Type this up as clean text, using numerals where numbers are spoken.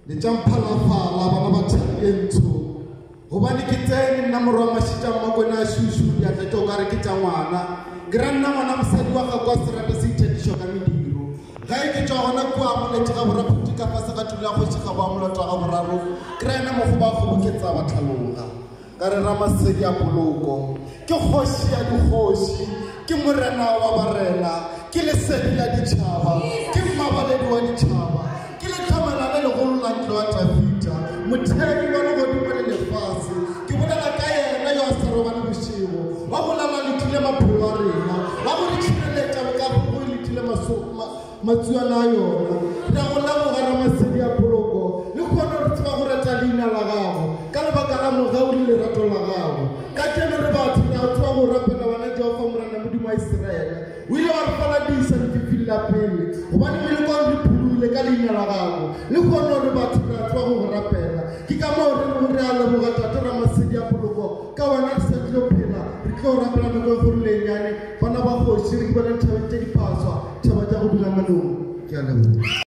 Letšang phalafala, bana ba thari ye ntsho, gobane ke tsene nna morwa Mašitša Mmakwena a šušu, diatla tše o ka re ke tša ngwana. Ke ra nna ngwana mosadi wa ga kwa serata se ithatišwa ka mediro. Gae ke tšwa gona kua Moletše ga Boraphuti ka fase ga tulo ya kgoši ga boa Moloto ga boraro, ke ra yena mogoba wa kgoboketsa ba tlhaloga. Ka re Ramasedi a poloko, ke kgoši ya dikgoši, ke morena wa barena, ke lesedi la ditšhaba, ke mmabaledi wa ditšhaba, ke lehlomela le legolo la ntlo ya Dafida, mothei wa legodimo le lefase. Ke bolela ka yena yo a sa robale bošego, wa go lala letile maphelo a rena, wa go re tšhireletša boka kgogo e letile matsuana a yona. Re a go leboga, Ramasedi a poloko. Lehono re tseba go reta leina la gago ka lebaka la mogau le lerato la gago. Kajeno re batho, re a tseba go rapela wena Jehofa Morena Modimo wa Isiraele. O ile wa re faladiša lefifing la pele, gobane melekong re pholoile ka leina la gago. Lehono re batho, re a tseba go go rapela. Ke ka moo re rego re a leboga Tate Ramasedi a poloko, ka wena re sa tlilo phela, re tlo rapela nako e kgolo le e nyane. Bana ba kgoši, re ke bona dithabeng tše diphaswa, thaba tša go dula manong. Ke a leboga.